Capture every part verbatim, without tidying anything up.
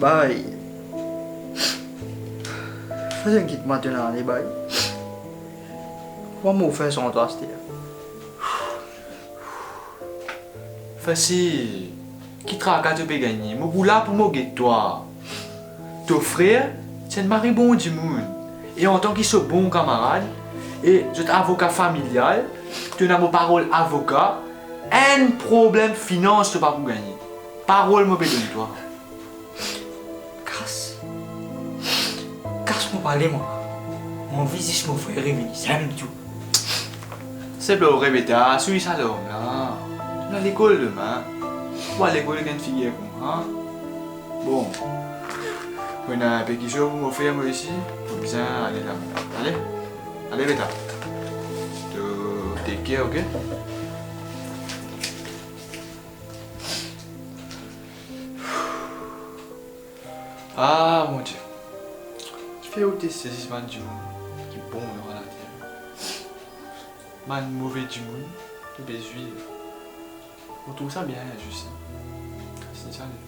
Bay. Fasil kit mwa tonn ale, bay. Kouma mo fer san twa aster? Fasil. Ki traka to pe gagne? Mo pou la pou mo get twa. To frer, ti enn mari bon dimoun. E antan ki so bon kamarad, e zot avoka familial, to ena mo parol avoka, enn problem finans to pa pou gagne. Parol mo pe donn twa. Kas. Kas mo pale, mwa. Mo anvi zis mo frer revini, se tou. Se plore, beta, swiv sa lom la. Nou al lekol demin. Ou al lekol ek enn figir koumsa. Bon. Mo ena inpe kizo pou mo fer, mo isi. Mo bizin ale la. Ale. Ale, beta. To take care, ok? Ah, Bondie, kifer ou te sezi bann dimoun ki bon lor later? Bann move dimoun, to pe zwiv. Ou trouv sa bien inzis, hein? Sali.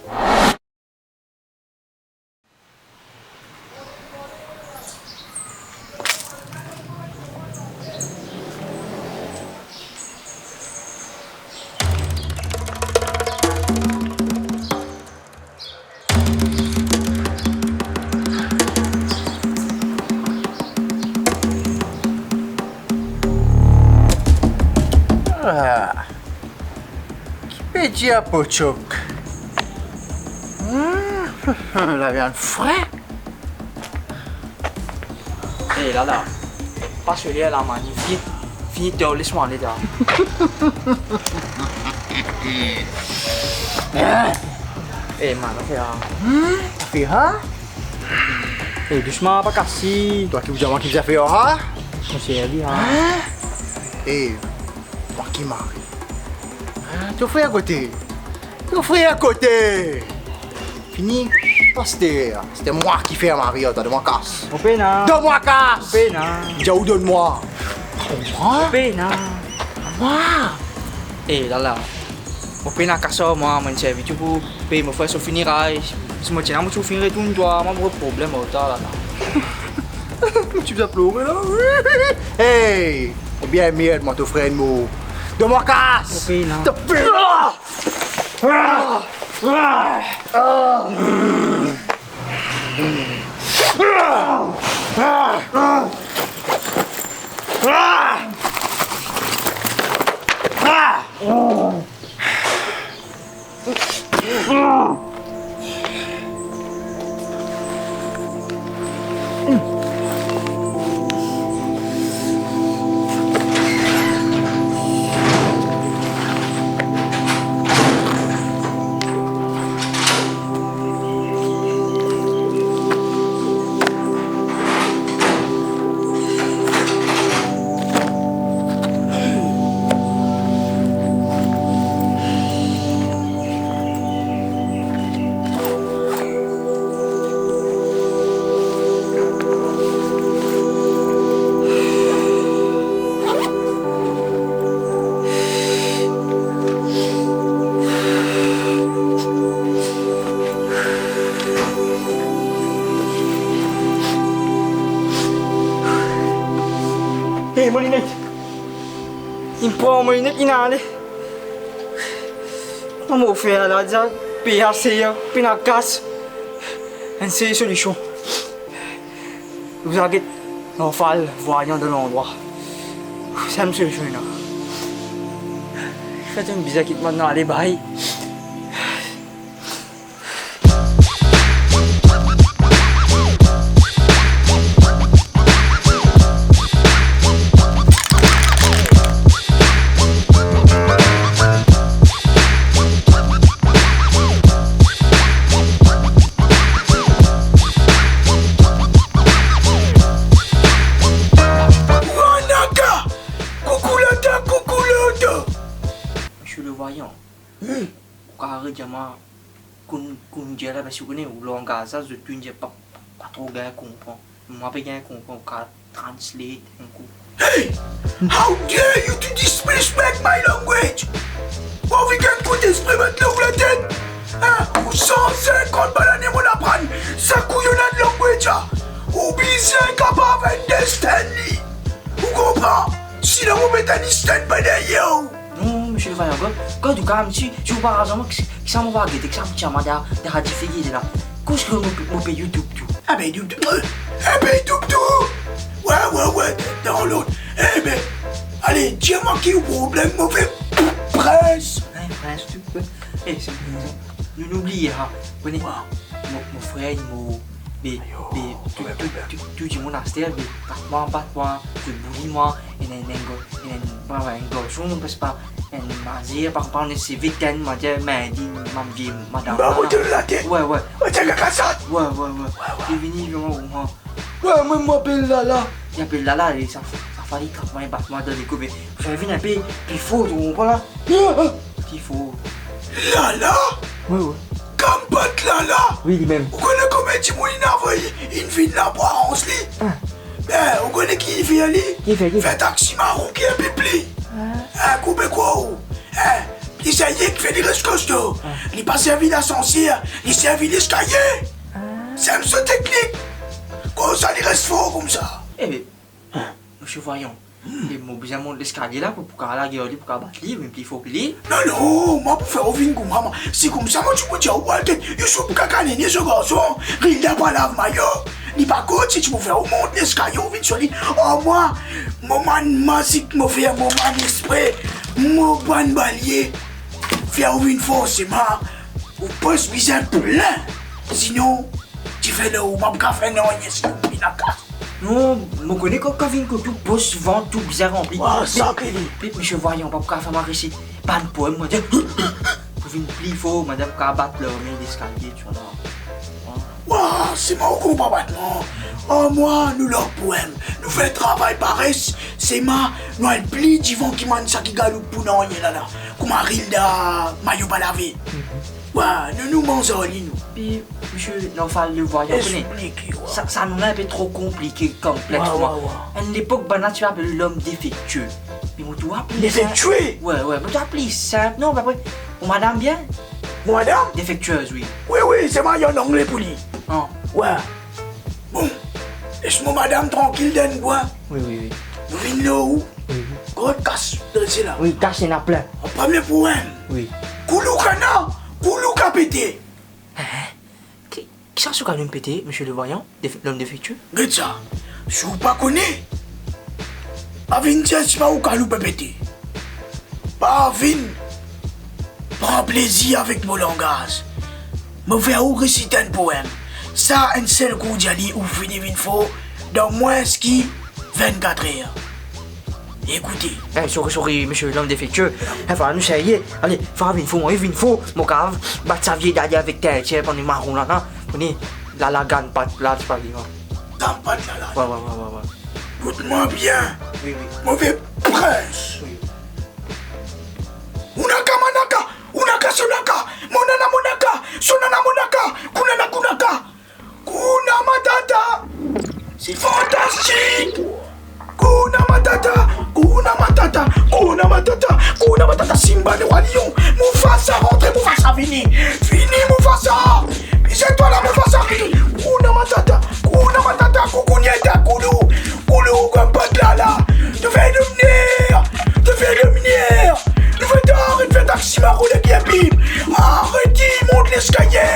Ah. Ki pe dir Pochok? Hmm, laviann fre. Eh, Lala, pa sole la, man, vit, vit, les mwa ale la. Eh, man, afer la. Hmm, afer la? Eh, dousman, pa kas li. Twa ki pou dir mwa ki bizin fer, ha? Mo servi, ha? Hein? Eh, mwa ki mari. Hein, to frer kote? To frer kote? Fini, aster, se mwa ki fer mari, tande mwa kas. Mo pena. Donn mwa kas! Mo pena. Mo dir ou donn mwa. Konpran? Mo pena. Mwa. Eh, Lala. Mo pena kas ar mwa, mo servi tou pou pey mo frer so fineray. Si mo ti ena, mo ti finn retourn twa, mo problem ar twa, Lala. Mo ti bizin plore la. Hey! Ebien, merd, mwa to frer mor. Donn mwa kas! Mo pena. To pena! Hey, mo linet! Inn pran mo linet, inn ale. Kouma mo fer la, deza peye aster, pena kas. Enn sel solision. Ou bizin get lanfal, vwar li dan landrwa. Sel solision ena. Fer enn bizin kit mwa ale, bay. Kare dir mwa, kouma, kouma dir la, parski ou kone, ou langaz la, zot tou dir pa, pa, pa tro gagn konpran. Mwa pe gagn konpran, ou kav translate enn kou. Hey! How dare you to disrespect my language? Ou anvi gagn kout espri met lor ou latet? Hein? Ou san sinkant bann lane monn aprann sa kouyonnad language la. Ou bizin kapav understand li. Ou konpran? Sinon, mo pe tann stand by deryer ou. Non, misie Levayan, gard, gard ou kalm, si, si ou pa razon, ki, kisannla mo va gete, kisannla mo ti a mande a, a dife gete la. Kouma mo, mo pe YouTube tou. Ah ben, YouTube tou. Eh ben, YouTube tou. Ouais, ouais, ouais, download. Eh ben, ale, dir mwa ki ou problem, move prens. Hein, prens tou. Eh, se bon, nou, nou bliye, ha. Kone, mo, mo frer, mo, be, be, tou, tou, tou, tou dimoun aster, be, bat mwa, bat mwa, zot bouli mwa, enn, enn, enn, enn, enn, enn garson, parski pa, enn mazer, pa, pa, enn seve tenn, mader, mandi, bann vie madam la, la. Ba, mo te latet. Ouais, ouais. Mo te kakasat. Ouais, ouais, ouais. Ouais, ouais. Li vini, li vini, ouais. Ouais, mwa, mo apel Lala. Li apel Lala, e sa, sa fali trap mwa, bat mwa dan lekou, be, fer vinn inpe pli for, ou konpran la? Pli for. Lala? Wi, wi. Kampat Lala? Wi, limem. Ou kone konbien dimoun inn avoy, inn vinn la pou aranz li? Ah. Be, ou kone ki li fer li? Ki fer, ki fer? Fer taxi marron ki inpe pli. Ah. Eh, koupe kor ou. Eh, li serye ki fer li res kosto. Ah. Li pa servi lasansier, li servi leskalie. Ah. Sa mem so teknik. Koumsa li res for koumsa. Eh be, misie Voyan, e mo bizin mont leskalie la pou, pou kav larg li, pou kav bat li, vinn pli for ki li. Non, non, mwa pou fer ou vinn kouma mwa. Si koumsa, mo ti pou dir ou, Walter, Youssouf, kaka nene, so garson, Rilda pa lav mayo, li pa kot, si ti pou fer ou mont leskalie, ou vinn soli. Oh, mwa, mo bann mazik mo fer, mo bann espre, mo bann balie, fer ou vinn forseman, ou pos bizin plin. Sinon, dife lor ou, mo pa kav fer nanye si ou pli lakas. Non, mo kone kan, kan vinn kot ou, pos, vant, tou bizin ranpli. Wa, sa ki li. Pe, misie Voyan, pa pou kav fer mwa resi bann poem, mwa dir, pou vinn pli for, mwa dir, pou kav bat larme, leskalie, tou sa la. Wa, se mwa ou konpran bat mwa. Oh, mwa, nou lor poem, nou fer travay pares, se mwa, nou al pli divan ki bann sa ki galoup pou nanye la la. Kouma Rilda, mayo pa lave. Mhm. Wa, nou, nou manz ar li, nou. Pe, misie Nofal Levoyan, kone, sa, sa nom la inpe tro konplike, konplex pou mwa. Wa, wa, wa. Enn lepok, bann la ti apel lom defektie. Me mo trouv pli sinp. Defektie? Wi, wi, mo trouv pli sinp. Non, apre, mo madam bien? Mo madam? Defektiez, wi. Wi, wi, se mwa, ena angle pou li. Ah. Wi. Bon, les mo madam trankil dan enn kwin. Wi, wi, wi. Nou vinn lor ou. Wi, wi. Kot kas dan se la. Wi, kas ena plin. An premie poem. Wi. Koulou kana, koulou ka pete. Hein? Ki, kisannla so kanou pete, misie Levoyan, def-, lom defektie? Get sa. Si ou pa kone, pa vinn dir si pa ou kanou pe pete. Pa vinn pran plezir avek mo langaz. Mo fer ou resit enn poem. Sa enn sel kou dir li ou fini vinn for dan mwins ki vennkat er. Ekoute. Eh, sorry, sorry, misie lom defektie. Eh, fwa nou serye. Ale, fer vinn for, mwa vinn for. Mo kav bat sa vie dade avek tintin, bann maron la, la. Kone, Lala gann pat la, ti pa vivan. Gann pat la, la. Wi, wi, wi, wi, wi. Ekout mwa bien. Wi, wi. Move prens. Wi. Ou naka, mwa naka, ou naka, so naka, mo nana, mo naka, so nana, mo naka, kou nana, kou naka. Kuna Matata, c'est fantastique. Kuna Matata, Kuna Matata, Kuna Matata, Kuna Matata, Simba le roi lion. Mufasa rantre, Mufasa vini. Vini Mufasa. Bizin twa la, Mufasa vini. Kuna Matata, Kuna Matata, koukounieta, koulou, koulou, gann pat la la. To fer leminer, to fer leminer. Nou fer tar, nou fer taxi, ma roule bien bib. Aret, mont leskalie.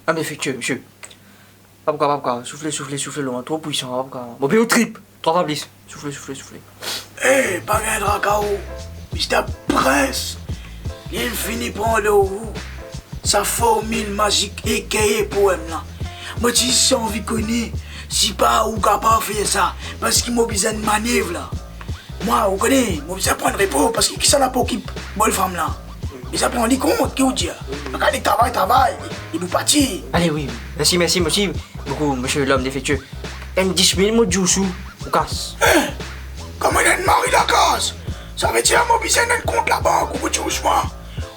Lom defektie, misie. Pa pou kav, pa pou kav. Soufle, soufle, soufle, lor mwa, tro pwisan, pa pou kav. Mo pe ou trip. Trwa fwa plis. Soufle, soufle, soufle. Eh, pa gagn traka ou. Mister Prince, li fini pran lor ou sa formil mazik aka poem la. Mo ti zis anvi kone si pa ou kapav fer sa, parski mo bizin manev la. Mwa, ou kone, mo bizin pran repo, parski kisannla pou okip bel fam la? Bizin pran li kont, ki ou dir? Gade travay, travay, li pou parti. Ale, wi. Mersi, mersi, mersi boukou, misie lom defektie. Enn dis minit, mo dir ou sou, ou kas. Eh! Kouma enn mari lakaz? Savedir mo bizin enn kont labank ou pou tous mwa.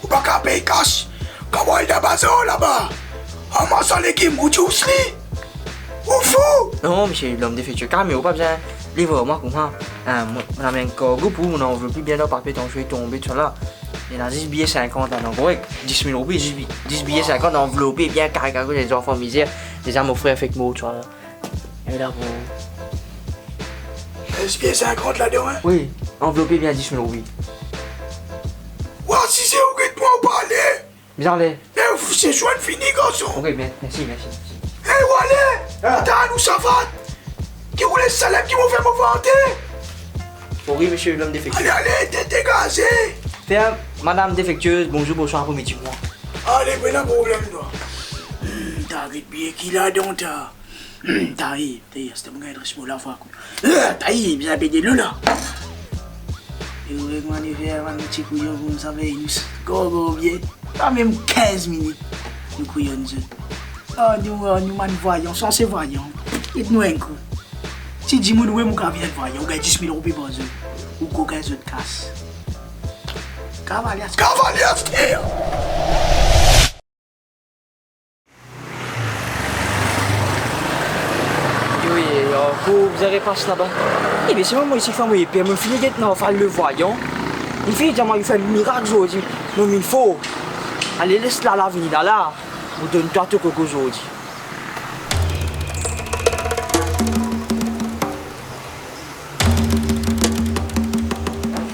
Ou pa kav pey kas. Kav al dan bazar laba. Amas sa legim, ou tous li. Ou fou! Non, misie lom defektie, kalme, ou pa bizin lev ar mwa koumsa. Eh, mo, mo amenn kargo pou ou, mo anvlope bien dan papie, tansion tonbe, tousala. Ena zis biye sinkant ladan, korek? Dis mil roupi, zis bi-, zis biye sinkant, anvlope bien, kare kare, lezanfan mizer, deza mo frer fek mor, tousala. E la pou... Zis biye sinkant ladan, hein? Wi, anvlope bien dis mil roupi. Wa, si se ou get mwa, ou pa ale. Bizin ale. Eh, se zwenn fini, garson. Ok, bien, mersi, mersi, mersi. Eh, ou ale. Ah. Atann, ou savat. Ki ou les salem ki mo fer mo vante. Wi, misie lom defektie. Ale, ale, tet degaze. Fer madam defektiez bonzour, bonswar pou midi mwa. Ale, pena problem, twa. Hmm, ta get biye ki ladan, ta. Hmm, ta, e, ta, e, aster mo gagn res mo lava, kouy. Ah, ta, e, bizin bwar delo la. E ou rekomann fer bann ti kouyon koumsa, be, nou s-, gor, gor bien. Pa mem kinz minit, nou kouyonn zot. Ah, nou, ah, nou bann vwayan, sanse vwayan. Get nou enn kou. Si dimoun, ou mem ou kav vinn vwayan, ou gagn dis mil roupi par zour. Ou kokin zot kas. Kavalie aster. Kavalie aster! Yo, yo, yo, pou bizin repas laba. E be, se mwa, mo isi fer mwa per, mo fini get Narval le vwayan. Li fini dir mwa li fer mirak zordi, mo vinn for. Ale, les lala vini lala, mo donn twa to koko zordi.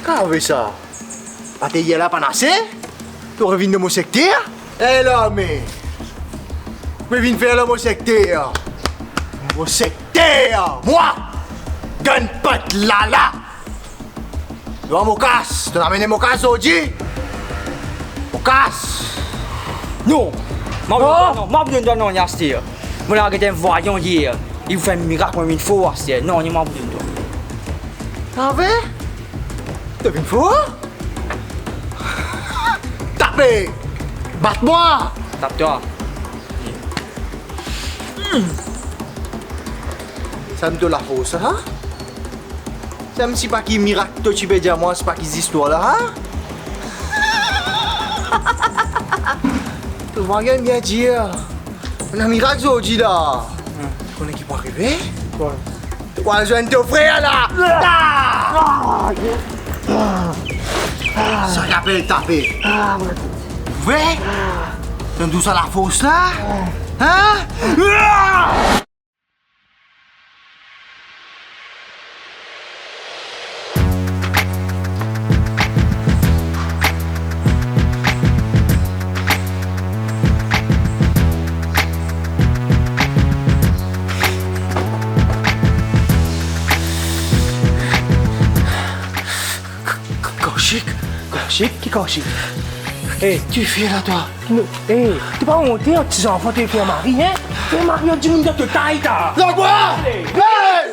Kave sa? Aster yer la pa'nn ase? To revinn dan mo sekter? Eh, lame! Mo vinn fer dan mo sekter. Mo sekter! Mwa! Donn pa lala! Donn mo kas! To amenn mo kas zordi? Mo kas! Non! Ma pou donn twa, non, ma pou donn twa, non, aster. Mo la get enn vwayan yer. Li fer mirak, mo vinn for aster. Non, li ma pou donn twa. Ave? To vinn for? Tape! Bat mwa! Tap twa. Hmm. Sa to lafors la, ha? Sa mem si pa ki mirak to ti pe dir mwa, si pa ki zistwar la, ha? To vwayan bien dir. Ena mirak zordi la. Hmm. Kone ki pou arive? Kwa? To pou al zwenn to frer la. Ah! Sa ki apel tape. Ve? Tann tou sa lafors la? Hein? K-, k-, kouchik? Kouchik? Ki kouchik? Eh, ki fer la, twa? Non, eh, to pa onte, ti zanfan, to fer mari, hein? Fer mari, dimoun dan to tay, ta. Lagwa! Hey! Hey!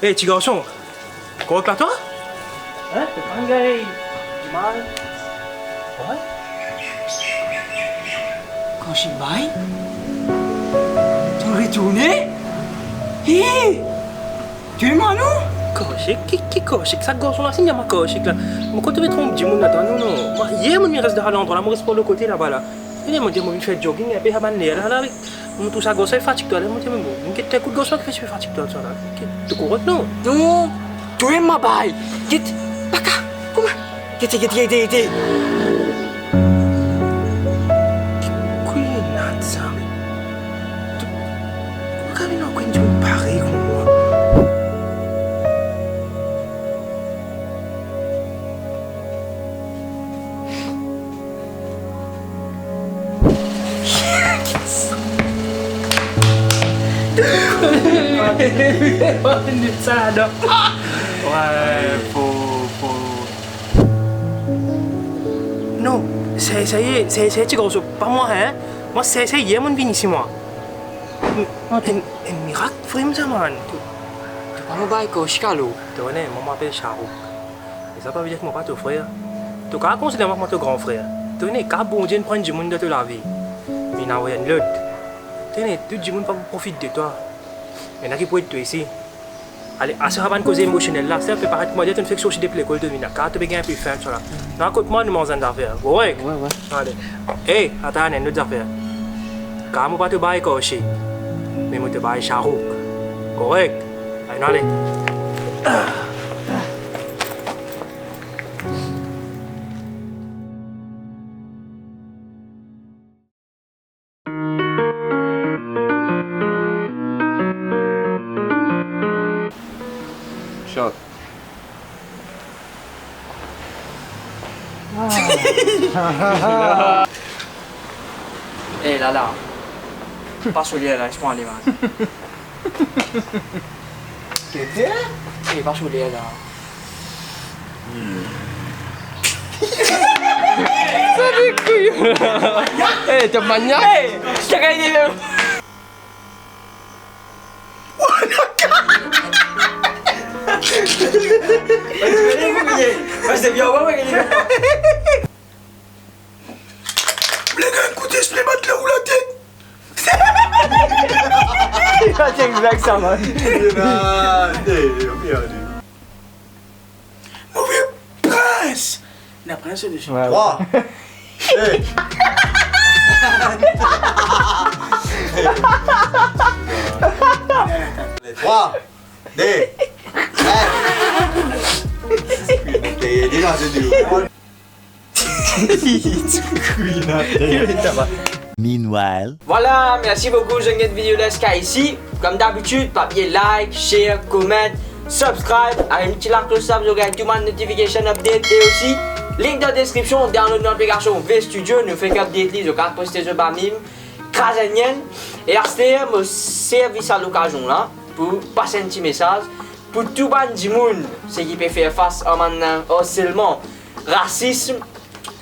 Hey, ti garson! Korek la, twa? Hein? To pa'nn gagn dimal? Wi. Kouchik bay? To retourne? Hi! To ena mwa, non? Kouchik? Ki, ki kouchik? Sa garson la, si ena mwa kouchik la. Mo kot to pe tronp dimoun ladan, non, non. Mwa, yer mo vinn res dan sa landrwa la, mo res par lot kote laba la. Ena, mo dir mo vinn fer jogging, enpe sa bann ler la, la, mo trouv sa garson fatig twa la, mo dir mo, mo get enn kout garson ki fer fatig twa sa la. Ki, to korek, non? Non, to ena mwa bay. Get, pa ka, kouma? Gete, gete, gete, gete. Ki kwinad sa, me? To, to pa kav vinn ankor enn dimoun parey kouma mwa. Sa, non. Wi, fo, fo. Non, se, seye, se, seye ti garson, pa mwa, hein. Mwa, se, seye, mo vinn isi, mwa. Enn, enn mirak, frer, sa, man. To, to pa mo bay kouchik alor? To kone, mwa, mo apel Shahrukh. E sa pa vedir ki mo pa to frer. To kav konsider mwa kouma to gran frer. To kone, ka Bondie inn pran enn dimoun dan to lavi, me inn avoy enn lot. To kone, tou dimoun pa pou profit de twa. Ena ki pou ed twa isi. Ale, aster sa bann koze emosionel la, sa pe paret kouma dir to'nn fek sorti depi lekol, to vinn la, kar to pe gagn inpe fin, tousala. Rakont mwa, nou manz enn zafer, korek? Wi, wi. Ale. Ey, atann, enn lot zafer. Kar mo pa to bay Karshi, me mo to bay Shahrukh. Korek? Ale, nou ale. Shot. Eh, Lala. Pas so ler la, les mwa ale, man. Tete? Eh, pas so ler la. Sa de kouyon. Eh, to maniak. Eh, to gagn. Mo le gagn kout espre bat la ou latet. Sa ti enn blag sa, man. Move prins. Inn aprann sa deja. Wi, wi. Trwa, de, enn. Trwa, de, enn. Deza, se dir. Meanwhile. Vwala, mersi boukou, zot gete video la ziska isi. Kom dabitid, pa bliye like, share, comment, subscribe, alim ti laklos la pou zot gagn tou bann notification update e osi link dan deskripsion, download nou aplikasion V Studio, nou fek update li, zot kapav poste zot bann meme, kraz enn lienn. E aster, mo servi sa lokazion la pou pas enn ti mesaz pou tou bann dimoun, seki pe fer fas a bann, euh, arselman, rasism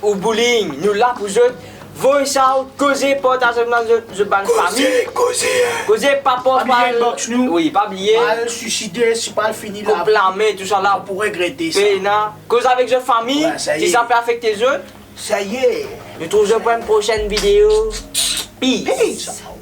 ou bullying. Nou la pou zot. Voice out, koze, partaz avek zot, zot bann fami. Koze, koze, hein. Koze, pa, pa, pa bliye inbox nou. Wi, pa bliye. Pa al suiside, si pa al fini la. Koup lame, tousala. Ou pou regrete sa. Pena. Koz avek zot fami, wi, sa si sa pe afekte zot. Sa ye. Nou trouv zot pou enn prosenn video. Peace. Peace.